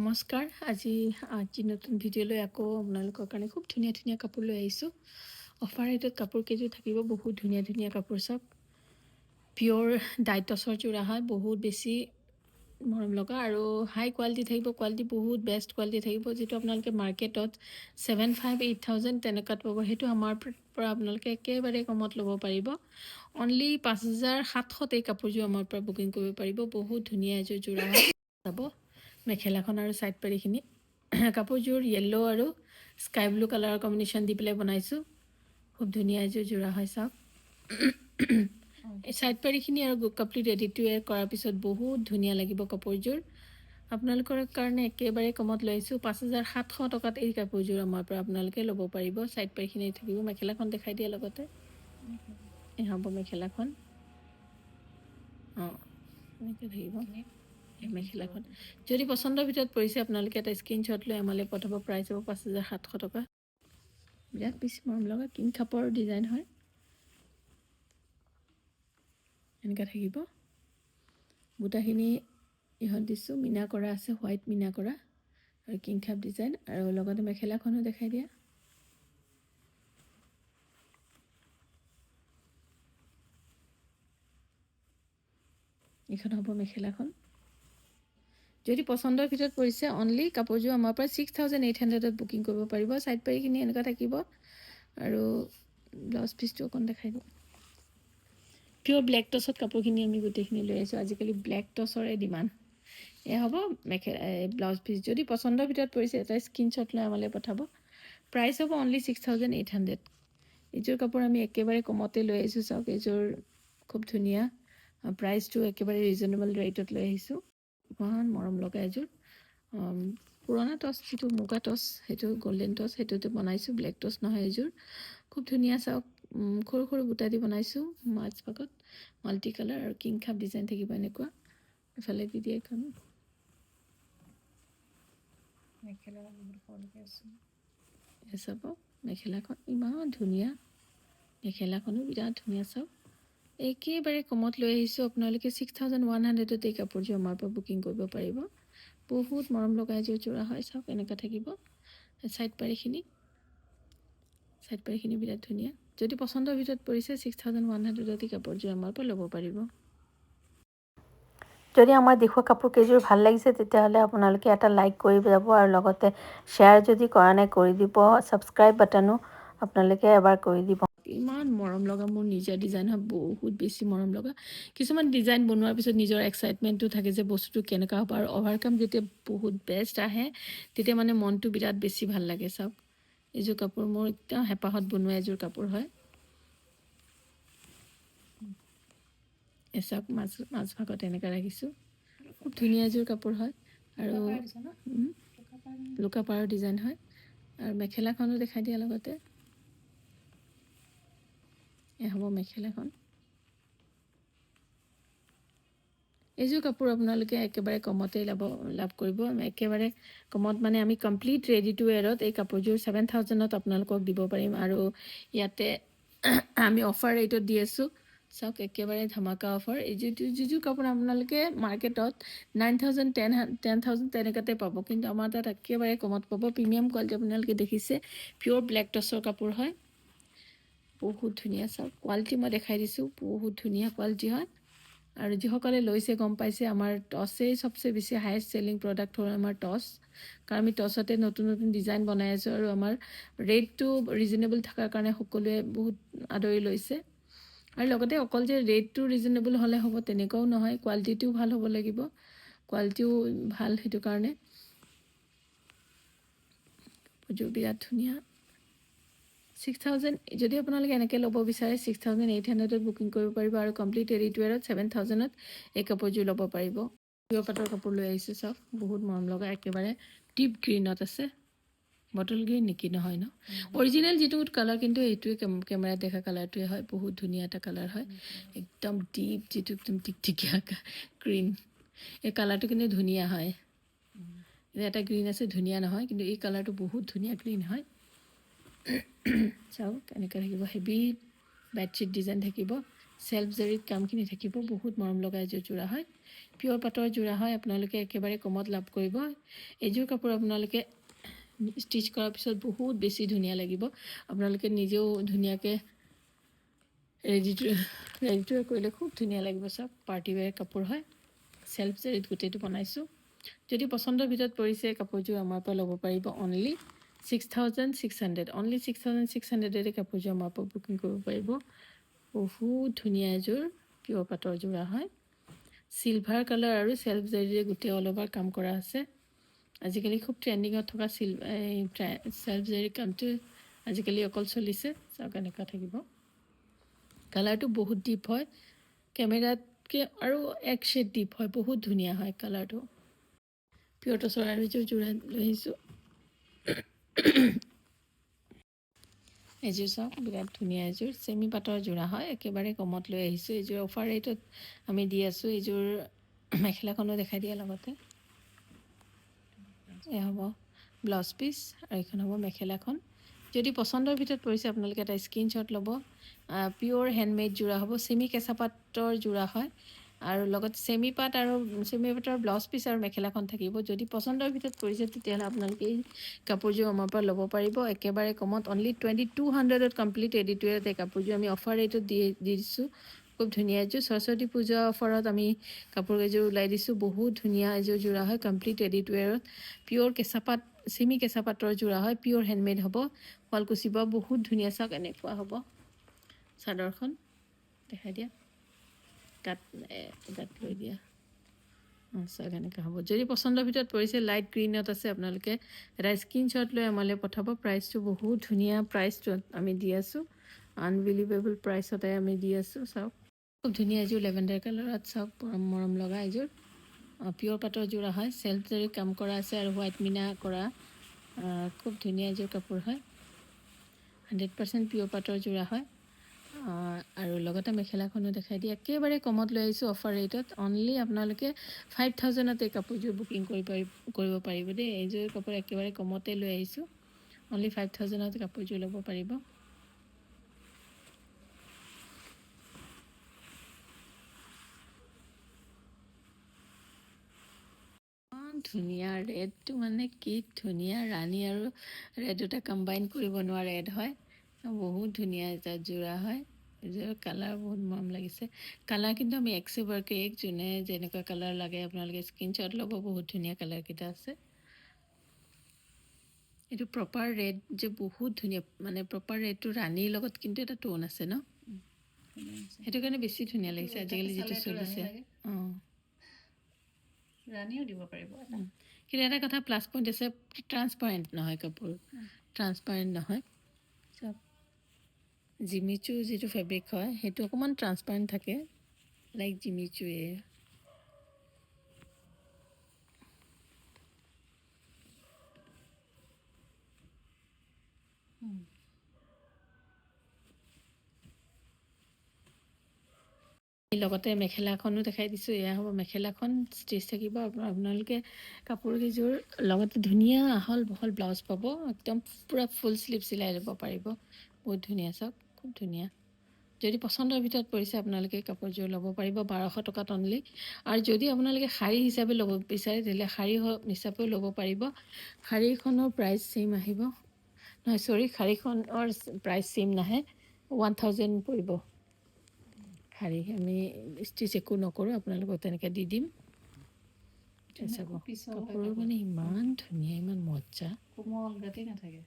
নমস্কাৰ। আজি আজি নতুন ভিডিঅ' লৈ আকৌ আপোনালোকৰ কাৰণে খুব ধুনীয়া ধুনীয়া কাপোৰ লৈ আহিছোঁ। অফাৰ ৰেটত কাপোৰ কেইযোৰ থাকিব। বহুত ধুনীয়া ধুনীয়া কাপোৰ চব। পিয়'ৰ ডাই টচৰ যোৰা হয়, বহুত বেছি মৰম লগা আৰু হাই কোৱালিটি থাকিব। কোৱালিটি বহুত বেষ্ট কোৱালিটি থাকিব। যিটো আপোনালোকে মাৰ্কেটত 7,500, 8,000 তেনেকুৱাত পাব, সেইটো আমাৰ পৰা আপোনালোকে একেবাৰে কমত ল'ব পাৰিব। অনলি 5700ত এই কাপোৰযোৰ আমাৰ পৰা বুকিং কৰিব পাৰিব। বহুত ধুনীয়া এযোৰ যোৰা হয়। যাব মেখেলাখন আৰু ছাইড পাৰিখিনি। কাপোৰযোৰ য়েল্ল' আৰু স্কাই ব্লু কালাৰৰ কম্বিনেশ্যন দি পেলাই বনাইছোঁ। খুব ধুনীয়া এযোৰ যোৰা হয়, চাওক। এই ছাইড পাৰিখিনি আৰু কমপ্লিট ৰেডি টু ৱেৰ কৰাৰ পিছত বহুত ধুনীয়া লাগিব কাপোৰযোৰ। আপোনালোকৰ কাৰণে একেবাৰে কমত লৈ আহিছোঁ। 5700 টকাত এই কাপোৰযোৰ আমাৰ পৰা আপোনালোকে ল'ব পাৰিব। ছাইড পাৰিখিনি থাকিব। মেখেলাখন দেখাই দিয়া লগতে। এই হ'ব মেখেলাখন। অঁ, এনেকৈ থাকিব এই মেখেলাখন। যদি পচন্দৰ ভিতৰত পৰিছে, আপোনালোকে এটা স্ক্ৰীনশ্বট লৈ আমালৈ পঠাব। প্ৰাইচ হ'ব 5700 টকা। বিৰাট বেছি মৰম লগা কিং খাপৰ ডিজাইন হয়। এনেকৈ থাকিব। বুটাখিনি ইহঁত দিছোঁ, মীনা কৰা আছে, হোৱাইট মীনা কৰা আৰু কিং খাপ ডিজাইন। আৰু লগতে মেখেলাখনো দেখাই দিয়া। এইখন হ'ব মেখেলাখন। যদি পচন্দৰ ভিতৰত পৰিছে, অনলি কাপোৰযোৰ আমাৰ পৰা 6800ত বুকিং কৰিব পাৰিব। ছাইড পাৰিখিনি এনেকুৱা থাকিব আৰু ব্লাউজ পিচটো অকণ দেখাই দিওঁ। পিয়'ৰ ব্লেক টচত কাপোৰখিনি আমি গোটেইখিনি লৈ আহিছোঁ। আজিকালি ব্লেক টচৰে ডিমাণ্ড। এয়া হ'ব মেখেলা, ব্লাউজ পিচ। যদি পচন্দৰ ভিতৰত পৰিছে, এটা স্ক্ৰীনশ্বট লৈ আমালৈ পঠাব। প্ৰাইচ হ'ব অনলি 6800। এইযোৰ কাপোৰ আমি একেবাৰে কমতে লৈ আহিছোঁ। চাওক, এইযোৰ খুব ধুনীয়া। প্ৰাইচটো একেবাৰে ৰিজনেবল ৰেটত লৈ আহিছোঁ। ইমান মৰম লগা এযোৰ পুৰণা টচ, যিটো মুগা টচ, সেইটো গল্ডেন টচ, সেইটোতে বনাইছোঁ। ব্লেক টচ নহয় এইযোৰ। খুব ধুনীয়া, চাওক। সৰু সৰু বুটা দি বনাইছোঁ মাজ ভাগত। মাল্টি কালাৰ আৰু কিং খাপ ডিজাইন থাকিব এনেকুৱা। এফালে দি দিয়ে এখন। মেখেলা বহুত সৰুকৈ আছে। এই চাব মেখেলাখন, ইমান ধুনীয়া। মেখেলাখনো বিৰাট ধুনীয়া, চাওক। একেবাৰে কমত লৈ আহিছোঁ। আপোনালোকে 6100ত এই কাপোৰযোৰ আমাৰ পৰা বুকিং কৰিব পাৰিব। বহুত মৰম লগা এযোৰ যোৰা হয়। চাওক, এনেকুৱা থাকিব ছাইড পাৰিখিনি। ছাইড পাৰিখিনি বিৰাট ধুনীয়া। যদি পচন্দৰ ভিতৰত পৰিছে, 6100ত এই কাপোৰযোৰ আমাৰ পৰা ল'ব পাৰিব। যদি আমাৰ দেখুওৱা কাপোৰ কেইযোৰ ভাল লাগিছে, তেতিয়াহ'লে আপোনালোকে এটা লাইক কৰি যাব আৰু লগতে শ্বেয়াৰ যদি কৰা নাই, কৰি দিব। ছাবস্ক্ৰাইব বাটনো আপোনালোকে এবাৰ কৰি দিব। ইমান মৰম লগা মোৰ নিজৰ ডিজাইন হয়, বহুত বেছি মৰম লগা। কিছুমান ডিজাইন বনোৱাৰ পিছত নিজৰ এক্সাইটমেণ্টটো থাকে যে বস্তুটো কেনেকুৱা হ'ব আৰু অভাৰকাম যেতিয়া বহুত বেষ্ট আহে, তেতিয়া মানে মনটো বিৰাট বেছি ভাল লাগে। চাওক, এইযোৰ কাপোৰ মোৰ একদম হেঁপাহত বনোৱা এযোৰ কাপোৰ হয়। এই চাওক, মাজভাগত এনেকৈ ৰাখিছোঁ। খুব ধুনীয়া এযোৰ কাপোৰ হয় আৰু দিছে ন? লুকা পাৰৰ ডিজাইন হয়। আৰু মেখেলাখনো দেখাই দিয়া লগতে। এয়া হ'ব মেখেলাখন। এইযোৰ কাপোৰ আপোনালোকে একেবাৰে কমতেই লাভ কৰিব। একেবাৰে কমত মানে আমি কমপ্লিট ৰেডি টু ৱেৰত এই কাপোৰযোৰ 7000ত আপোনালোকক দিব পাৰিম আৰু ইয়াতে আমি অফাৰ ৰেটত দি আছোঁ। চাওক, একেবাৰে ধামাকা অফাৰ। এই যিটো যিযোৰ কাপোৰ আপোনালোকে মাৰ্কেটত 9000, 10,000 তেনেকুৱাতে পাব, কিন্তু আমাৰ তাত একেবাৰে কমত পাব। প্ৰিমিয়াম কোৱালিটি আপোনালোকে দেখিছে। পিয়'ৰ ব্লেক টচৰ কাপোৰ হয়, বহুত ধুনীয়া। চাওক, কোৱালিটি মই দেখাই দিছোঁ। বহুত ধুনীয়া কোৱালিটি হয় আৰু যিসকলে লৈছে গম পাইছে, আমাৰ টচেই চবচে বেছি হায়েষ্ট চেলিং প্ৰডাক্ট হ'ল আমাৰ টচ। কাৰণ আমি টচতে নতুন নতুন ডিজাইন বনাই আছোঁ আৰু আমাৰ ৰেটটো ৰিজনেবল থকাৰ কাৰণে সকলোৱে বহুত আদৰি লৈছে। আৰু লগতে অকল যে ৰেটটো ৰিজনেবল হ'লে হ'ব তেনেকুৱাও নহয়, কোৱালিটিটোও ভাল হ'ব লাগিব। কোৱালিটিও ভাল, সেইটো কাৰণে কাপোৰযোৰ বিৰাট ধুনীয়া। 6000, যদি আপোনালোকে এনেকৈ ল'ব বিচাৰে, 6800ত বুকিং কৰিব পাৰিব আৰু কমপ্লিট ৰেডি টু ৱেৰত 7000ত এই কাপোৰযোৰ ল'ব পাৰিব। পিয়ৰ পাটৰ কাপোৰ লৈ আহিছোঁ। চাওক, বহুত মৰম লগা, একেবাৰে ডিপ গ্ৰীণত আছে। বটল গ্ৰীণ নেকি? নহয় ন? অৰিজিনেল যিটো কালাৰ, কিন্তু এইটোৱে কেমেৰাত দেখা কালাৰটোৱে হয়। বহুত ধুনীয়া এটা কালাৰ হয়, একদম ডিপ যিটো একদম টিকটিকীয়া গ্ৰীণ। এই কালাৰটো কিন্তু ধুনীয়া হয়। এটা গ্ৰীণ আছে, ধুনীয়া নহয়, কিন্তু এই কালাৰটো বহুত ধুনীয়া গ্ৰীণ হয়। চাওক, এনেকৈ থাকিব। হেভি বেডশ্বীট ডিজাইন থাকিব। চেল্ফ জেৰিত কামখিনি থাকিব। বহুত মৰম লগা এযোৰ যোৰা হয়, পিয়'ৰ পাটৰ যোৰা হয়। আপোনালোকে একেবাৰে কমত লাভ কৰিব। এইযোৰ কাপোৰ আপোনালোকে ষ্টিচ কৰাৰ পিছত বহুত বেছি ধুনীয়া লাগিব। আপোনালোকে নিজেও ধুনীয়াকৈ ৰেডি টু কৰিলে খুব ধুনীয়া লাগিব। চব পাৰ্টি ৱেৰ কাপোৰ হয়, চেল্ফ জেৰিত গোটেইটো বনাইছোঁ। যদি পচন্দৰ ভিতৰত পৰিছে, কাপোৰযোৰ আমাৰ পৰা ল'ব পাৰিব অনলি 6600। অনলি 6600তে কাপোৰযোৰ আমাৰ পৰা বুকিং কৰিব পাৰিব। বহুত ধুনীয়া এযোৰ পিয়'ৰ পাটৰ যোৰা হয়। চিলভাৰ কালাৰ আৰু চেল্ফ জেৰিৰে গোটেই অল অভাৰ কাম কৰা আছে। আজিকালি খুব ট্ৰেণ্ডিঙত থকা এই চেল্ফ জেৰি কামটো আজিকালি অকল চলিছে। চাওক, এনেকুৱা থাকিব। কালাৰটো বহুত ডিপ হয়, কেমেৰাতকৈ আৰু এক শ্বেড ডিপ হয়। বহুত ধুনীয়া হয় কালাৰটো। পিয়ৰ টচৰ আৰু এযোৰ যোৰা লৈ আহিছোঁ। এইযোৰ চাওক, বিৰাট ধুনীয়া এযোৰ চেমি পাটৰ যোৰা হয়। একেবাৰে কমত লৈ আহিছোঁ। এইযোৰ অফাৰ ৰেটত আমি দি আছোঁ। এইযোৰ মেখেলাখনো দেখাই দিয়া লগতে। এয়া হ'ব ব্লাউজ পিচ আৰু এইখন হ'ব মেখেলাখন। যদি পচন্দৰ ভিতৰত পৰিছে, আপোনালোকে এটা স্ক্ৰীনশ্বট ল'ব। পিয়'ৰ হেণ্ডমেড যোৰা হ'ব, চেমি কেঁচা পাটৰ যোৰা হয় আৰু লগত চেমি পাট আৰু চেমি পাটৰ ব্লাউজ পিচ আৰু মেখেলাখন থাকিব। যদি পচন্দৰ ভিতৰত পৰিছে, তেতিয়াহ'লে আপোনালোকে এই কাপোৰযোৰ আমাৰ পৰা ল'ব পাৰিব একেবাৰে কমত। অনলি 2200ত কমপ্লিট ৰেডি টু এই কাপোৰযোৰ আমি অফাৰ ৰেটত দি দি দিছোঁ। খুব ধুনীয়া এযোৰ। সৰস্বতী পূজা অফাৰত আমি কাপোৰ কেইযোৰ ওলাই দিছোঁ। বহুত ধুনীয়া এযোৰ যোৰা হয়। কমপ্লিট ৰেডি টু ৱেৰত পিয়'ৰ কেঁচা পাট, চেমি কেঁচা পাটৰ যোৰা হয়। পিয়'ৰ হেণ্ডমেড হ'ব, শুৱালকুছিৰ পৰা। বহুত ধুনীয়া। চাওক, এনেকুৱা হ'ব চাদৰখন। দেখাই দিয়া, গাত লৈ দিয়া। অঁ, চাওক, এনেকুৱা হ'ব। যদি পচন্দৰ ভিতৰত পৰিছে, লাইট গ্ৰীণত আছে, আপোনালোকে এটা স্ক্ৰীনশ্বট লৈ আমালৈ পঠাব। প্ৰাইচটো বহুত ধুনীয়া প্ৰাইচটোত আমি দি আছোঁ। আনবিলিভেবল প্ৰাইচতে আমি দি আছোঁ। চাওক, খুব ধুনীয়া এযোৰ লেভেণ্ডাৰ কালাৰত। চাওক, মৰম মৰম লগা এযোৰ পিয়'ৰ পাটৰ যোৰা হয়। চেল্ফ জৰি কাম কৰা আছে আৰু হোৱাইট মিনা কৰা। খুব ধুনীয়া এযোৰ কাপোৰ হয়। 100% পিয়'ৰ পাটৰ যোৰা হয় আৰু লগতে মেখেলাখনো দেখাই দিয়ে। একেবাৰে কমত লৈ আহিছোঁ অফাৰ ৰেটত। অনলি আপোনালোকে 5000তে কাপোৰযোৰ বুকিং কৰিব পাৰিব দেই। এইযোৰ কাপোৰ একেবাৰে কমতে লৈ আহিছোঁ। অনলি 5000ত কাপোৰযোৰ ল'ব পাৰিব। ইমান ধুনীয়া ৰেডটো, মানে কি ধুনীয়া! ৰাণী আৰু ৰেড দুটা কম্বাইন কৰি বনোৱা ৰেড হয়। বহুত ধুনীয়া এটা যোৰা হয়। এইযোৰৰ কালাৰ বহুত মৰম লাগিছে। কালাৰ কিন্তু আমি এক চেবাৰকে এক, যোনে যেনেকুৱা কালাৰ লাগে আপোনালোকে স্ক্ৰীনশ্বট ল'ব। বহুত ধুনীয়া কালাৰকেইটা আছে। এইটো প্ৰপাৰ ৰেড যে, বহুত ধুনীয়া। মানে প্ৰপাৰ ৰেডটো ৰাণীৰ লগত কিন্তু এটা টোন আছে ন, সেইটো কাৰণে বেছি ধুনীয়া লাগিছে। আজিকালি যিটো চলিছে, অঁ। ৰাণীও দিব পাৰিব এটা। কিন্তু এটা কথা প্লাছ পইণ্ট আছে, ট্ৰান্সপাৰেণ্ট নহয় কাপোৰ, ট্ৰান্সপাৰেণ্ট নহয়। চাওক, জিমিচু যিটো ফেব্ৰিক হয়, সেইটো অকণমান ট্ৰান্সপাৰেণ্ট থাকে, লাইক জিমিচুৱে। লগতে মেখেলাখনো দেখাই দিছোঁ। এয়া হ'ব মেখেলাখন, ষ্টিচ থাকিব। আপোনালোকে কাপোৰ কেইযোৰ লগতে ধুনীয়া আহল বহল ব্লাউজ পাব। একদম পূৰা ফুল শ্লিভ চিলাই ল'ব পাৰিব। বহুত ধুনীয়া, চাওক, খুব ধুনীয়া। যদি পচন্দৰ ভিতৰত পৰিছে, আপোনালোকে কাপোৰযোৰ ল'ব পাৰিব 1200 টকাত অনলি। আৰু যদি আপোনালোকে শাৰী হিচাপে ল'ব বিচাৰে, তেতিয়াহ'লে শাৰী হিচাপেও ল'ব পাৰিব। শাৰীখনৰ প্ৰাইচ ছেইম আহিব। নহয়, চৰি, শাৰীখনৰ প্ৰাইচ ছেইম নাহে। 1000 পৰিব শাৰী। আমি ষ্টিচ একো নকৰোঁ, আপোনালোকক তেনেকৈ দি দিম। চাব, পিছল হয়। কাপোৰ মানে ইমান ধুনীয়া, ইমান মজা। কোমল, গাঁঠি নাথাকে।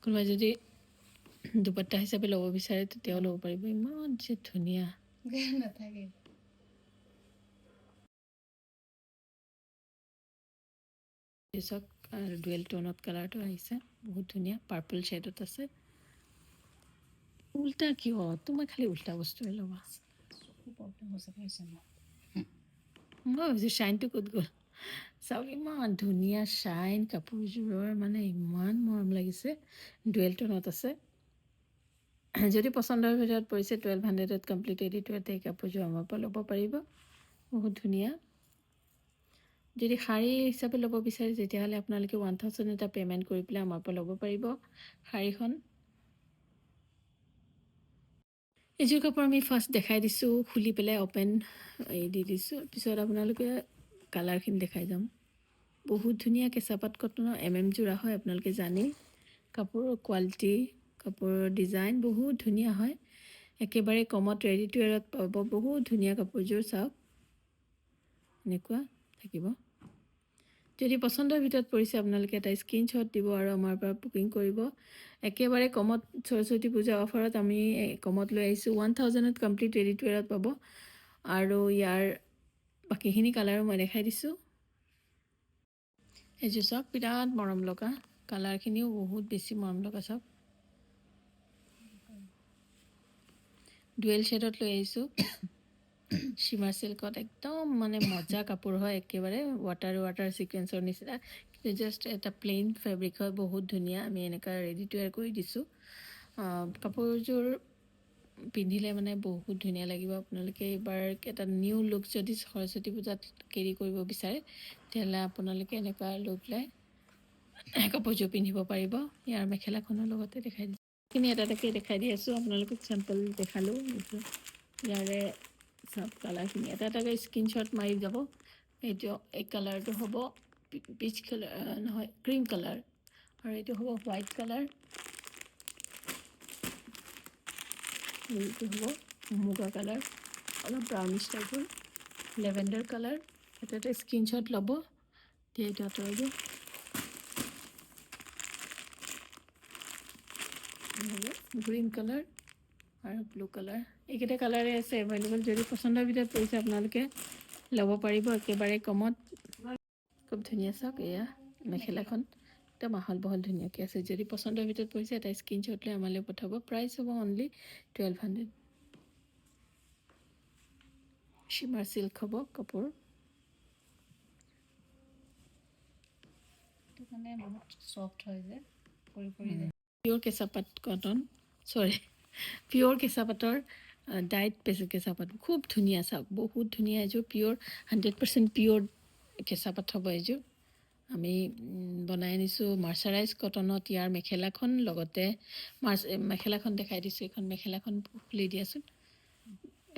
কোনোবাই যদি দুপট্টা হিচাপে ল'ব বিচাৰে, তেতিয়াও ল'ব পাৰিব। ইমান যে ধুনীয়া। নাথাকে। চাওক, ডুৱেল টোনত কালাৰটো আহিছে। বহুত ধুনীয়া পাৰ্পল শ্বেডত আছে। উল্টা কিয়? তোমাৰ খালি উল্টা বস্তুৱে ল'বা। চকু প্ৰব্লেম হৈছে, বুজিছে মোৰ। মই ভাবিছোঁ শ্বাইনটো ক'ত গ'ল। চাওক, ইমান ধুনীয়া শ্বাইন কাপোৰযোৰৰ, মানে ইমান মৰম লাগিছে। ডুৱেল টোনত আছে। যদি পচন্দৰ ভিতৰত পৰিছে, 1200ত কমপ্লিট ৰেডি টু এই কাপোৰযোৰ আমাৰ পৰা ল'ব পাৰিব। বহুত ধুনীয়া। যদি শাৰী হিচাপে ল'ব বিচাৰে, তেতিয়াহ'লে আপোনালোকে 1000 এটা পে'মেণ্ট কৰি পেলাই আমাৰ পৰা ল'ব পাৰিব শাৰীখন। এইযোৰ কাপোৰ আমি ফাৰ্ষ্ট দেখাই দিছোঁ, খুলি পেলাই অ'পেন এই দি দিছোঁ। পিছত আপোনালোকে কালাৰখিনি দেখাই যাম। বহুত ধুনীয়া কেঁচাপাত কটনৰ এম যোৰা হয়, আপোনালোকে জানেই। কাপোৰৰ কোৱালিটি, কাপোৰৰ ডিজাইন বহুত ধুনীয়া হয়। একেবাৰে কমত ৰেডি টু ৱেৰত পাব। বহুত ধুনীয়া কাপোৰযোৰ চাওক, এনেকুৱা থাকিব। যদি পচন্দৰ ভিতৰত পৰিছে, আপোনালোকে এটা স্ক্ৰীনশ্বট দিব আৰু আমাৰ পৰা বুকিং কৰিব। একেবাৰে কমত, সৰস্বতী পূজা অফাৰত আমি কমত লৈ আহিছোঁ। 1000ত কমপ্লিট ৰেডি টু ৱেৰত পাব। আৰু ইয়াৰ বাকীখিনি কালাৰো মই দেখাই দিছোঁ। এইযোৰ চাওক, বিৰাট মৰম লগা। কালাৰখিনিও বহুত বেছি মৰম লগা চাওক। ডুৱেল শ্বেডত লৈ আহিছোঁ। শ্বিমাৰ চিল্কত একদম মানে মজা কাপোৰ হয়, একেবাৰে ৱাটাৰ ৱাটাৰ ছিকুৱেঞ্চৰ নিচিনা, কিন্তু জাষ্ট এটা প্লেইন ফেব্ৰিক হয়। বহুত ধুনীয়া। আমি এনেকুৱা ৰেডি টু ৱেৰ কৰি দিছোঁ। কাপোৰযোৰ পিন্ধিলে মানে বহুত ধুনীয়া লাগিব। আপোনালোকে এইবাৰ এটা নিউ লুক যদি সৰস্বতী পূজাত কেৰি কৰিব বিচাৰে, তেতিয়াহ'লে আপোনালোকে এনেকুৱা লৈ পেলাই কাপোৰযোৰ পিন্ধিব পাৰিব। ইয়াৰ মেখেলাখনৰ লগতে দেখাই দিছোঁ। এইখিনি এটা এটাকৈ দেখাই দি আছোঁ আপোনালোকক। চেম্পল দেখালোঁ। ইয়াৰে চব কালাৰখিনি এটা এটাকৈ স্ক্ৰীনশ্বট মাৰি যাব। এইটো, এই কালাৰটো হ'ব পিচ কালাৰ নহয়, ক্ৰীম কালাৰ। আৰু এইটো হ'ব হোৱাইট কালাৰ। এইটো হ'ব মুগা কালাৰ, অলপ ব্ৰাউনিছ টাইপৰ, লেভেণ্ডাৰ কালাৰ। এটা এটা স্ক্ৰীনশ্বট ল'ব। এতিয়া এইটো আঁতৰাই দিওঁ। হ'ব গ্ৰীণ কালাৰ আৰু ব্লু কালাৰ। এইকেইটা কালাৰে আছে এভেইলেবল। যদি পচন্দৰ ভিতৰত পৰিছে, আপোনালোকে ল'ব পাৰিব একেবাৰে কমত। খুব ধুনীয়া চাওক, এয়া মেখেলাখন একদম আহল বহল ধুনীয়াকৈ আছে। যদি পচন্দৰ ভিতৰত পৰিছে, এটা স্ক্ৰীনশ্বট লৈ আমালৈ পঠাব। প্ৰাইচ হ'ব অনলি 1200। শ্বিমাৰ চিল্ক হ'ব কাপোৰ। এইটো মানে বহুত চফ্ট হয় যে, পৰি পৰি যায়। পিয়'ৰ কেঁচাপাত কটন, চৰি, পিয়'ৰ কেঁচাপাতৰ ডাইট কেঁচাপাত। খুব ধুনীয়া চাওক, বহুত ধুনীয়া এযোৰ। পিয়'ৰ, 100% পিয়'ৰ কেঁচাপাত হ'ব এইযোৰ। আমি বনাই আনিছোঁ মাৰ্চাৰাইজ কটনত। ইয়াৰ মেখেলাখন লগতে মেখেলাখন দেখাই দিছোঁ। এইখন মেখেলাখন খুলি দিয়াচোন।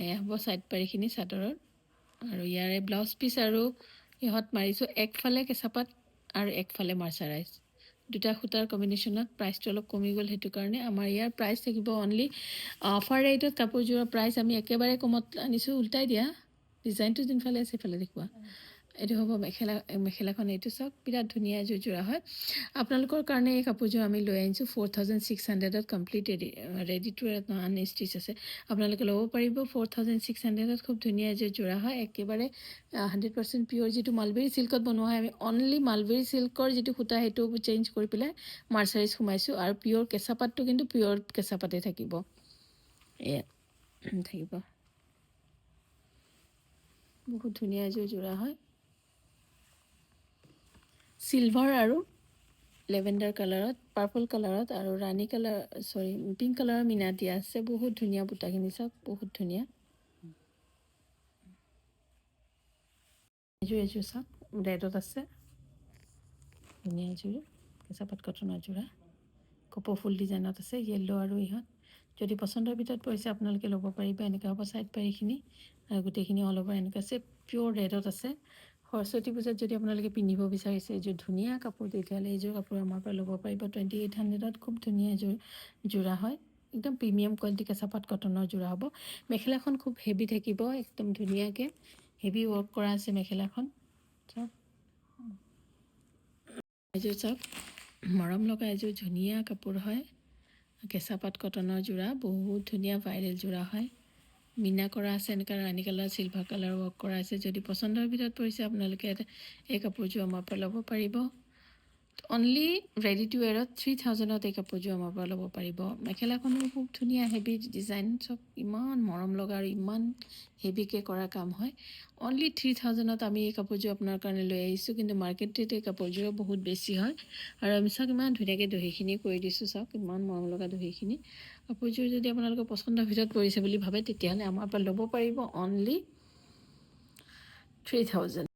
এয়া হ'ব ছাইড পাৰিখিনি চাদৰৰ। আৰু ইয়াৰে ব্লাউজ পিচ আৰু ইহঁত মাৰিছোঁ একফালে কেঁচাপাত আৰু একফালে মাৰ্চাৰাইজ, দুটা সূতাৰ কম্বিনেশ্যনত। প্ৰাইচটো অলপ কমি গ'ল, সেইটো কাৰণে আমাৰ ইয়াৰ প্ৰাইচ থাকিব অনলি অফাৰ ৰেটত। কাপোৰযোৰৰ প্ৰাইচ আমি একেবাৰে কমত আনিছোঁ। উল্টাই দিয়া, ডিজাইনটো যোনফালে আছে সেইফালে দেখুওৱা। এইটো হ'ব মেখেলা, মেখেলাখন এইটো চাওক, বিৰাট ধুনীয়া এযোৰ যোৰা হয়। আপোনালোকৰ কাৰণে এই কাপোৰযোৰ আমি লৈ আনিছোঁ 4600ত। কমপ্লিট ৰেডি টু আনষ্টিচ আছে, আপোনালোকে ল'ব পাৰিব 4600ত। খুব ধুনীয়া এযোৰ যোৰা হয়, একেবাৰে 100% পিয়'ৰ। যিটো মালবেৰী চিল্কত বনোৱা হয়, আমি অনলি মালবেৰী চিল্কৰ যিটো সূতা সেইটো চেঞ্জ কৰি পেলাই মাৰ্চাৰাইজ সোমাইছোঁ। আৰু পিয়'ৰ কেঁচা পাতটো কিন্তু পিয়'ৰ কেঁচা পাতেই থাকিব। এয়া থাকিব। বহুত ধুনীয়া এযোৰ যোৰা হয়। চিলভাৰ আৰু লেভেণ্ডাৰ কালাৰত, পাৰ্পল কালাৰত আৰু ৰাণী কালাৰ, চৰি, পিংক কালাৰৰ মীনা দিয়া আছে। বহুত ধুনীয়া বুটাখিনি চাওক, বহুত ধুনীয়া এযোৰ। এযোৰ চাওক, ৰেডত আছে। ধুনীয়া এযোৰ কেঁচাপাত কটনৰ যোৰা, কপৌ ফুল ডিজাইনত আছে, য়েল্ল' আৰু ইহঁত। যদি পচন্দৰ ভিতৰত পৰিছে, আপোনালোকে ল'ব পাৰিব। এনেকুৱা হ'ব ছাইড পাৰিখিনি আৰু গোটেইখিনি অল অভাৰ এনেকুৱা আছে। পিয়'ৰ ৰেডত আছে। সৰস্বতী পূজাত যদি আপোনালোকে পিন্ধিব বিচাৰিছে এযোৰ ধুনীয়া কাপোৰ, তেতিয়াহ'লে এইযোৰ কাপোৰ আমাৰ পৰা ল'ব পাৰিব 2800ত। খুব ধুনীয়া এযোৰ যোৰা হয়। একদম প্ৰিমিয়াম কোৱালিটি কেঁচাপাত কটনৰ যোৰা হ'ব। মেখেলাখন খুব হেভি থাকিব, একদম ধুনীয়াকৈ হেভি ৱৰ্ক কৰা আছে মেখেলাখন। চাওক এযোৰ, চাওক, মৰম লগা এযোৰ ধুনীয়া কাপোৰ হয়। কেঁচাপাত কটনৰ যোৰা, বহুত ধুনীয়া ভাইৰেল যোৰা হয়। মীনা কৰা আছে, এনেকুৱা ৰাণী কালাৰ, চিলভাৰ কালাৰ ৱৰ্ক কৰা আছে। যদি পচন্দৰ ভিতৰত পৰিছে, আপোনালোকে এই কাপোৰযোৰ আমাৰ পৰা ল'ব পাৰিব। অনলি ৰেডি টু ৱেৰত 3000ত এই কাপোৰযোৰ আমাৰ পৰা ল'ব পাৰিব। মেখেলাখনো খুব ধুনীয়া, হেভি ডিজাইন চব, ইমান মৰম লগা আৰু ইমান হেভিকৈ কৰা কাম হয়। অনলি 3000ত আমি এই কাপোৰযোৰ আপোনাৰ কাৰণে লৈ আহিছোঁ। কিন্তু মাৰ্কেট ৰেট এই কাপোৰযোৰ বহুত বেছি হয়। আৰু আমি চাওক, ইমান ধুনীয়াকৈ দহিখিনি কৰি দিছোঁ। চাওক, ইমান মৰম লগা দহিখিনি। কাপোৰযোৰ যদি আপোনালোকৰ পচন্দৰ ভিতৰত পৰিছে বুলি ভাবে, তেতিয়াহ'লে আমাৰ পৰা ল'ব পাৰিব অনলি 3000।